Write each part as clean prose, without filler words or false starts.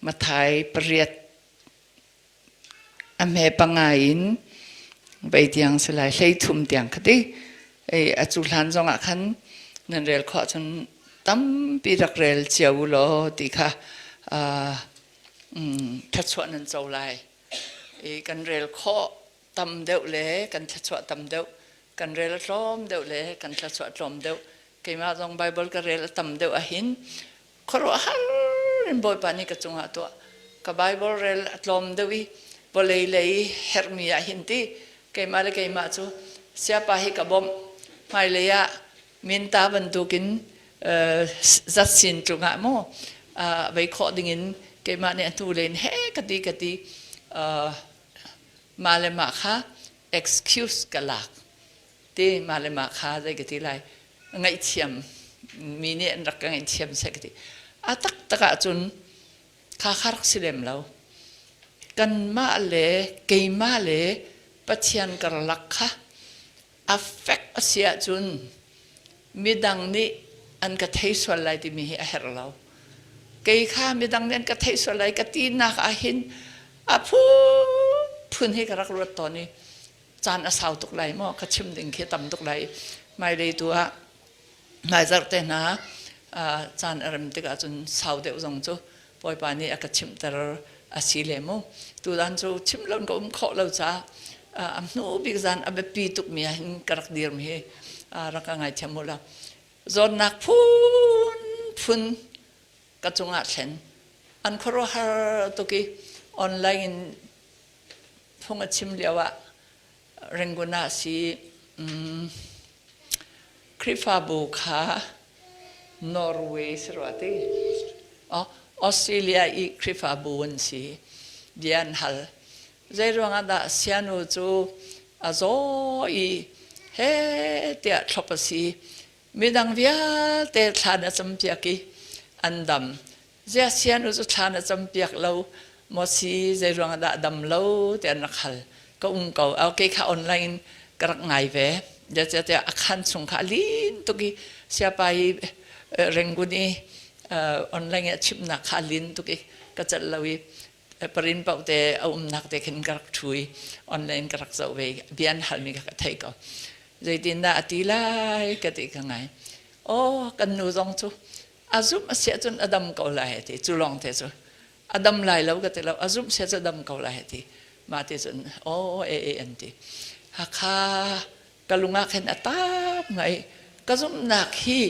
Mathai pariat a hme panga in vei tiang si lai 13 tiang kha ti. Ei a cu hlan zong ah khan nan rel khawh cun tampi rak rel cio u law ti kha thluachuah nan co lai. I kan rel khawh tam deuh le kan thluachuah tam deuh, kan rel a tlawm deuh le kan thluachuah tlawm deuh. Keimah zong Bible ka rel a tam deuh ahhin khuaruahhar in Bawipa nih ka cungah tuah. Ka Bible rel a tlawm deuh i vawlei lei herhmi ah hin ti keimah le keimah cu siapa hi ka bawmh hmailei ah minta bantukin zat sin cungah maw vei khawh dingin keimah nih a hnu len he ka ti ka ti mah le mah kha excuse ka lak ti mah le mah kha zei ka ti lai ngaihthiam mi nih an rak ka ngaihthiam seh ka ti a taktak ahcun kha kha rak si lem lo kanmah le keimah le Pathian karlak kha a fek a si ahcun midang nih an ka thei sual lai timi hi a herh lo kei kha midang nih an ka thei sual lai ka tinak ahhin a phunphun hi ka rak ruat tawn i caan a sau tuk lai maw ka chim ding khi tam tuk lai hmailei tu ah hmaizarh te hna caan a rem tikah cun sau deuh zong cu Bawipa nih a ka chimhter a si le mu tutan cu chim lo ka um khawh lo caah a hnu bik zan a biapi tukmi ah hin ka rak dirmi hi rak ka ngaithiam u law zawtnak phun phun ka cungah thlen an khuaruahhar tuk i online in phung a chim lio ah Rangoon ah si Khrihfabu kha Norway si rua ti Australia i Khrihfabu an si bia an hal zei ruangah dah sianu cu a zaw i he tiah thlop a si midang vialte thla na campiak i an dam Ziah sianu cu thla na campiak lo maw si zei ruangah dah dam lo ti an rak hal ka um ko okay kha online in ka rak ngai ve tiah a khan chung kha a lin tuk i siapa i Rangoon i online i a chimnak kha a lin tuk i ka celh lo i parin paoh te a umnak te khin ka rak ṭhu i online ka rak zoh ve bia an halmi kha ka thei ko zeitindah a ti lai ka ti ka ngai oh kan nu zong cu a zumh a si ahcun a dam ko lai a ti cu lawng te cu a dam lai lo ka ti lo a zumh sia cu a dam ko lai a ti mah ti cun aw e e an ti Hakha ka lung ah khin a tap ngai ka zumhnak hi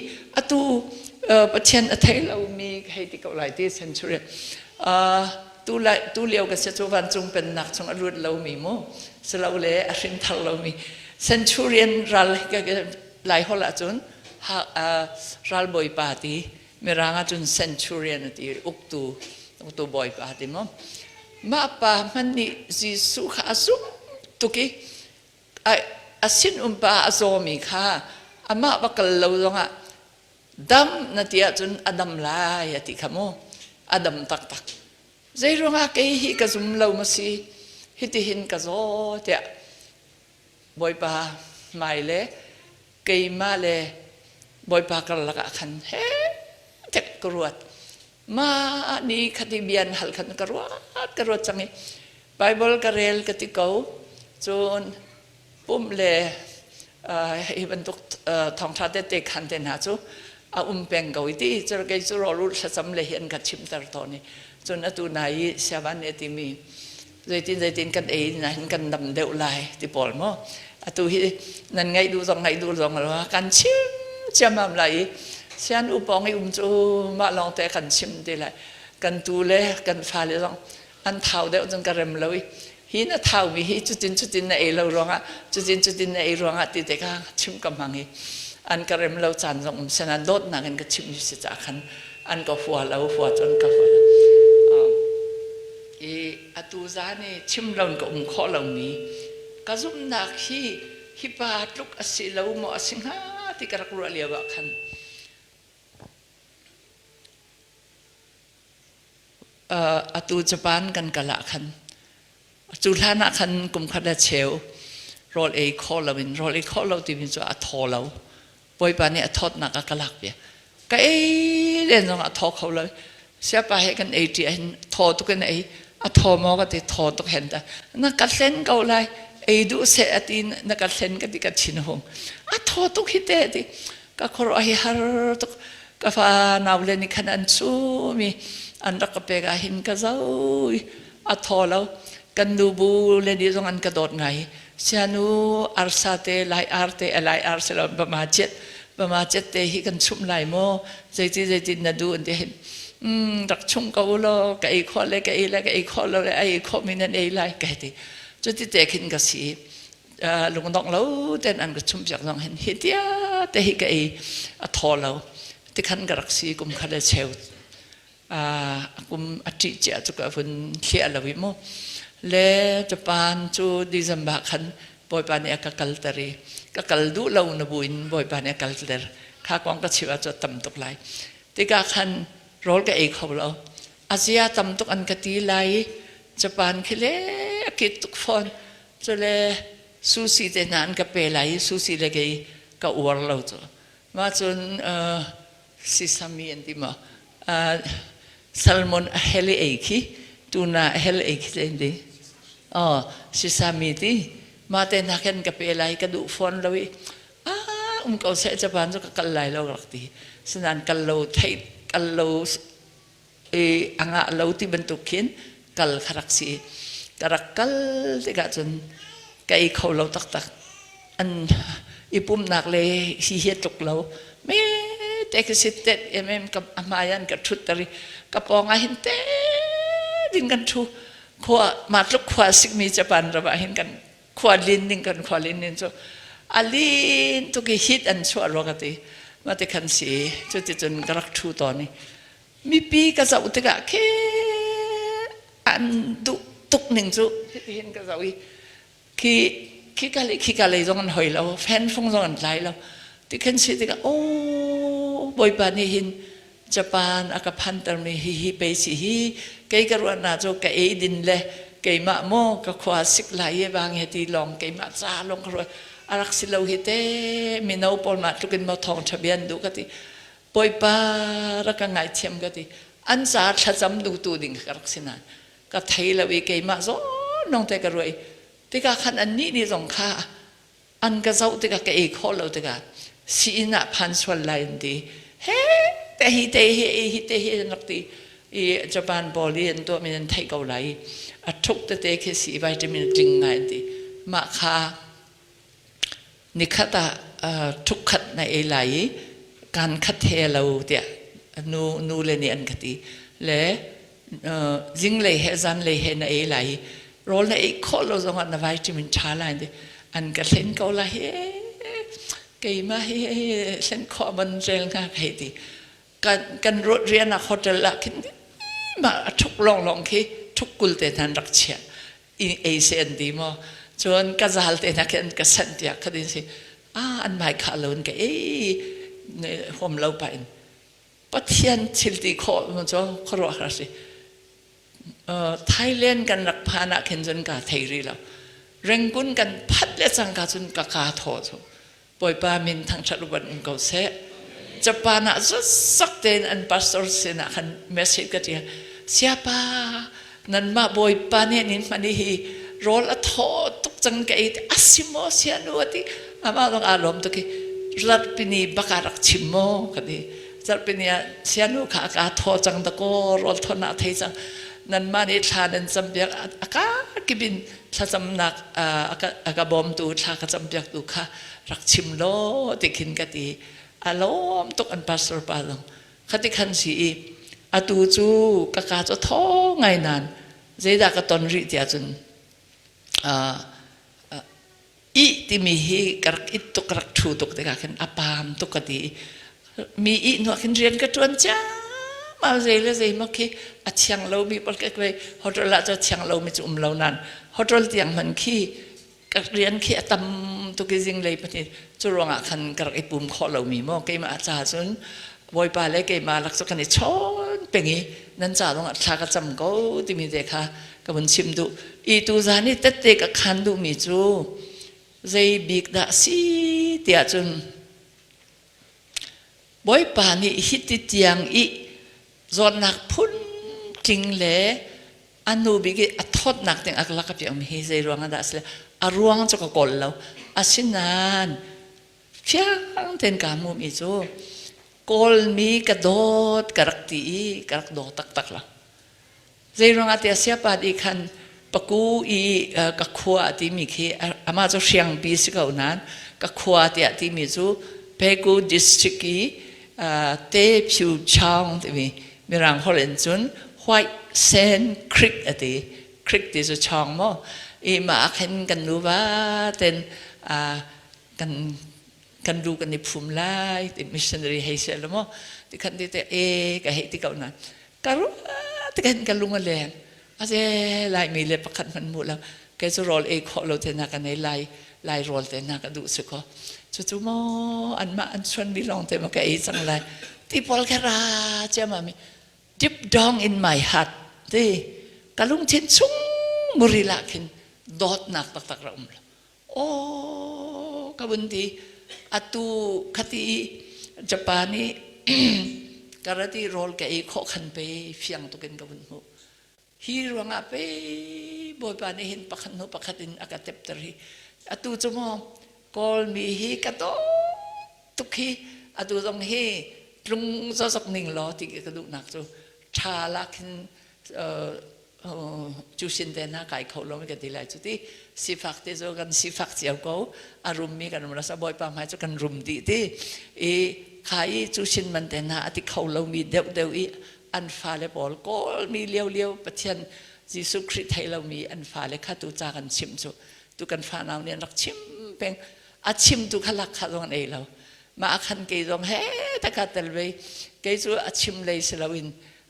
atu Pathian a thei lomi hei ti ko lai ti century tu lai tu lio ka si cu vancung pennak chung a lut lomi mu silole a hrin thar lomi centurion ral lai hol ahcun ralbawipa ti mirang ahcun centurion a ti uktu uktu bawipa ti mu mah pa hmanh nih Jesuh kha a zumh tuk i a sin um pa a zawmi kha amah va kal lo zongah dam na ti ahcun a dam lai a ti kha mu a dam taktak zei ruangah kei hi ka zum lo ma si hitihin ka zaw tiah Bawipa hmai le keimah le Bawipa karlak ah khan he tek ka ruat. Mah ni khati bian hal khan ka ruat ka ruat cang i Bible ka rel ka ti ko. Cun pumh le hi bantuk thawngṭha tete khan te hna cu a um peng ko i ti cu kei cu rawl ul thlacam le hi an ka chimter tawn i cun atu nai i siavan nih a timi zeitin zeitin kan ei na hin kan dam deuh lai ti pawl maw atu hi nan ngaih duh zong ngaih duh zong lo kan chim ciammam lai i sian upawng i um cu mah lawng te kan chim ti lai kan tu le kan fale zong an thau deuh cun ka rem lo i hi na thau mi hi cutin cutin na ei lo ruangah cutin cutin na ei ruangah ti te ka chim ka hmang i an ka rem lo caan zong um senan dawtnak in ka chim mi si ca khan an ka hua lo hua cun ka hua I atu zan i chim lo in ka um khawh lomi ka zumhnak hi hi pa tluk a si lo maw a si hnga ti ka rak ruah lio ah khan atu Japan kan kal ah khan cu hlan ah khan kum khat le cheu rawl ei khawh lo in rawl ei khawh lo timi cu a thaw lo Bawipa nih a thawtnak a ka lak piak ka ei len zong a thaw kho lo. Siapa he kan ei ṭi ahhin thaw tuk in ei. A thaw maw ka ti thaw tuk hen ta. Na ka hlen ko lai. Ei duh seh a ti na ka hlen ka ti ka thin hung. A thaw tuk hi te a ti. Ka khuaruah hi har tuk. Ka fa nau le nih khan an chum i an rak ka pek ahhin ka zo i a thaw lo. Kan nu bu le nih zong an ka dawt ngai. Sianu arsa te lai ar te lai ar si lo bama chet bama chet te hi kan chumh lai maw zeiti zeiti na duh an ti hin rak chung ko law ka ei khawh le ka ei le ka ei khawh lo le ei khawh mi nan ei lai ka ti cuti te khin ka si lungdong lo ten an ka chumh piak zong hin hi tia te hi ka ei a thaw lo tikhan ka rak si kum khat le cheu kum a ṭih cia cu ka vun thliah lo i mu le Japan cu December khan Bawipa nih a ka kalter i ka kal duh lo na buin Bawipa nih a kalter kha kong ka chim ah cu tam tuk lai tikah khan rawl ka ei kho lo azia tam tuk an ka ti lai i Japan khi le a kit tuk fawn cule sushi te hna an ka pe lai i sushi le kei ka uar lo cu mah cun sesame an ti maw salmon a hel i ei khi tuna a hel ei khi an ti oh sesame ti mah te hna khan ka pe lai ka duh fawn lo i ah um ko seh Japan cu ka kal lai lo rak ti sinan kal lo thei kal lo i a ngah lo ti bantuk khin kal kha rak si ka rak kal tikah cun ka ei kho lo taktak an i pumnak le hi hi tluk lo me te ka si tet emem ka hmai an ka thut tari ka pawng ah hin te ding kan thu khua ma tluk khua sikmi Japan ram ah hin kan khua lin ding kan khua lin nin cu a lin tuk i hit an chuah rua ka ti ma ti khan si cu ti cun ka rak thu tawn i mipi ka zoh tikah khe an duh tuk ning cu hitihin ka zoh i khi khika le khika lei zong an hoi lo fan fung zong an tlai lo ti khan si tikah oh bawipa nih hin Japan a ka phantermi hi hi pei si hi kei ka ruahnak cu ka ei din le keimah maw ka khua sik lai i vang he ti lawng keimah ca lawng ka ruat a rak si lo hi te mino pawl mah tlukin maw thawng ṭha bian duh ka ti Bawipa rak ka ngaithiam ka ti an ca thlacam duhtu ding ka rak si nain ka thei lo i keimah zawn lawng te ka ruah i tikah khan annih nih zong kha an ka zoh tikah ka ei khawh lo tikah sii-inn ah phan sual lai an ti he te hi te hi hi te hi an rak ti i Japan pawl i an tuahmi an theih ko lai i a thuk tete khi si vitamin tling ngai an ti mah kha Nikhat ah ṭhukkhat na ei lai i kaan khat he lo tiah nu nu le nih an ka ti. Le zinglei he zanlei he na ei lai i rawl na ei khawh lo zongah na vitamin ṭha lai an ti. An ka hlen ko lai hi keimah hi hlen khawh ban rel hnga ka hei ti. Kan kan rian ah hotel ah khin mah a ṭhuk lawnglawng khi ṭhuk kul te hna an rak chiah. Ei se an ti maw cun ka zal te hna khi an ka sanh tiah kha din si ah an mai kha lo in ka ei huam lo pa in Pathian thil ti khawh mu cu khuaruahhar si Thailand kan rak phan ah khin cun ka thei ri lo Rangoon kan phat le cangka cun ka ka thaw cu Bawipa min thangṭhat upat um ko seh. Japan ah zutsak tein an pastor sinah khan message ka ṭial. Siapa, nanmah Bawipa nih an in hman i hi rawl a thaw tuk cang ka ei a si maw sianu a ti. Amah zong aa lawm tuk i zarhpini bak ah rak chim maw ka ti. Zarhpini ah sianu kha a ka thaw cang dakaw rawl thawn ah thei cang. Nanmah nih thla nan campiak a ka kip in thlacamnak a ka bawmtu thla ka campiaktu kha rak chim law ti khin ka ti a lawm tuk an pastor pa zong khati khan si i atu cu ka ka cu thaw ngai nan zeidah ka ton rih tiah cun i timi hi ka rak it tuk ka rak thu tuk tikah khin a pam tuk ka ti mi ih hnuah khin rian ka ṭuan ciammam zei le zei maw khi a thiang lomi pawl ka hotel ah cu a thiang lomi cu um lo nain hotel tiang hman khi ka rian khi a tam tuk i zinglei pahnih cu ruangah khan ka rak i pum khawh lomi maw keimah ca cun Bawipa le keimah lak cu kan i chawn peng i nan ca zongah thla ka cam ko timi te kha ka vun chim duh i tu zan i tette ka khan duhmi cu zei bik dah si tiah cun Bawipa nih hiti tiang i. Zawtnak phun tling le a nu bik i a thawtnak ding a lak a piakmi hi zei ruang ah dah a si le a ruang cu ka kawl lo. Asinain fiang tein kaa hmuhmi cu Kawlmi ka dawt ka rak ti i ka rak daw taktak lo. Zei ruangah tiah siapa nih khan paku i ka khua a timi khi amah cu hriangpi si ko nain ka khua tiah timi cu Pegu district i Te Phyu Chaung timi Mirang holh in cun White Sand Creek a ti. Creek ti cu chawng maw? I mah ah khin kan nuva ten kan kan lu kan i phum lai ti missionary hei se lo maw ti khan ti te e ka hei ti ko na ka ru ti kan ka lung a leng ase lai mi le pakhat man mu lo ke cu rawl ei khawh lo te na kan ei lai lai rawl te na ka duh si ko cu cu maw an mah an chuan mi lawng te ma ka ei cang lai ti pawl kha ra chiama mi deep down in my heart ti ka lungthin chung muri la khin dawtnak taktak ra um lo Aw ka vun ti. Atu khati Japan i karate rawl ka ei khawh khan pe fiang tuk in ka vun hmuh. Hi ruangah pe Bawipa nih hin pakhat hnu pakhat in a ka tepter hi. Atu cu maw Kawlmi hi ka dawt tuk hi atu zong hi tlung zawzok ning law ti ka duhnak cu ṭha lak hin cu sin te hna kai kho lo ka ti lai cu ti sifak te cu kan sifak cio ko a rummi kan rum rasa bawipa hmai cu kan rum dih ti i kha i cu sin man te hna a ti kho lomi deuh deuh i an fale pawl kawlmi lio lio Pathian Jesuh Khrih thei lomi an fale kha tu ca kan chimh cu tu kan fanau nih an rak chim peng a chimtu kha lak kha zong an ei lo mah khan kei zong he taka tel ve kei cu a chim lei si loin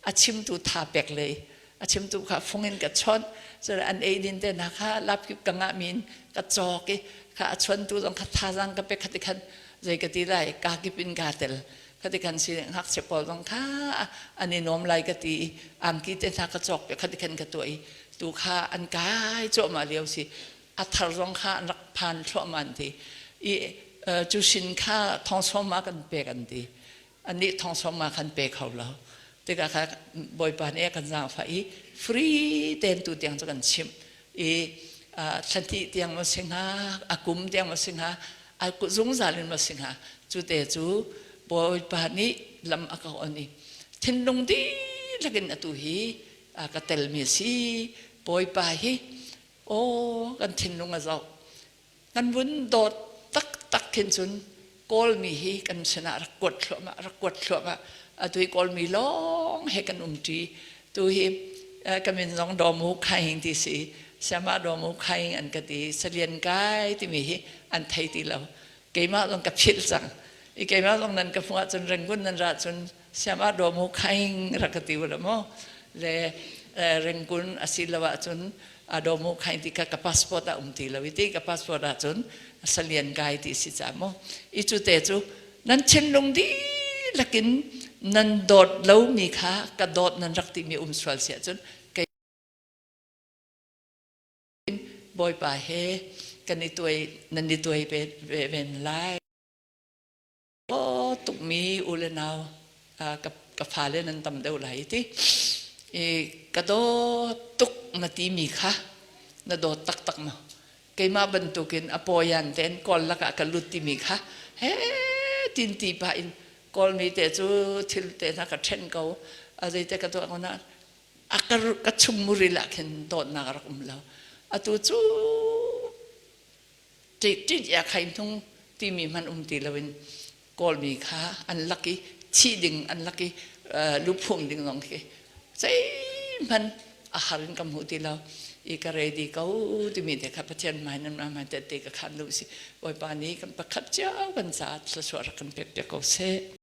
a chimtu tha pek lei a chimtu kha fung in ka chawnh cun an ei din te hna kha lapkip ka ngah mi in ka cawk i kha a chontu zong kha thazang ka pek khati khan zei ka ti lai ka kip in ka tel khati khan si ngakchia pawl zong kha an i nuam lai ka ti i angki te hna ka cawk pe khati khan ka tuah i tu kha an kai cuahmah lio si a thar zong kha an rak phan thluahmah an ti i cu sin kha thong ma kan pek an ti anih thong sawm nga khan pe kho lo tikah kha bawipa nih a kan zaangfah i free ten tu tiang cu kan chimh i thlanti tiang ma si hnga a kum tiang ma si hnga a zungzal in ma si hnga cu te cu bawipa nih lam a ka on i thinlung dihlak in atu hi ka telmi si bawipa hi aw kan thinlung a zoh Kan vun dawt taktak khin cun Kawlmi hi kan sinah rak kuat thluahmah, rak kuat thluahmah. Atu hi Kawlmi lawng he kan umṭi. Tu hi ka min zong Dawmu Khaing ti si. Siamah Dawmu Khaing an ka ti. Salian Kai timi hi an thei ti lo. Keimah zong ka philh cang. I keimah zong nan ka hmuh ahcun Rangoon nan ra cun Siamah Dawmu Khaing rak ka ti u la maw? Le Rangoon asiloah cun Adomu khain ti kha ka passport ah um ti lo i ti ka passport ah cun salian kai ti si ca mu i cu te cu nan thinlung dihlak in nan dawt lomi kha ka dawt nan rak timi um sual si ahcun kei Bawipa he kan i tuai nan i tuai ve ven lai Aw tukmi u le nau ka fale nan tam deuh lai ti i ka dawt tuk na timi kha na dawt taktak maw keimah bantukin a pawian tein kawl lakah ka lut timi kha he tin ti pah in kawlmi te cu thil te hna ka ṭhen ko a zeite ka tuah ko na a ka chung muril ah khin dawtnak a rak um lo atu cu Ṭih ya khai hnung timi hmanh um ti loin Kawlmi kha an lak i thih ding an lak i luphum ding zong khi zeihmanh a har in ka hmu ti lo i ka ready ko timi te kha Pathian hmai nan hmai tette ka khan lu si Bawipa nih kan pakhat cio kan caah thluachuah rak kan pek piak ko seh.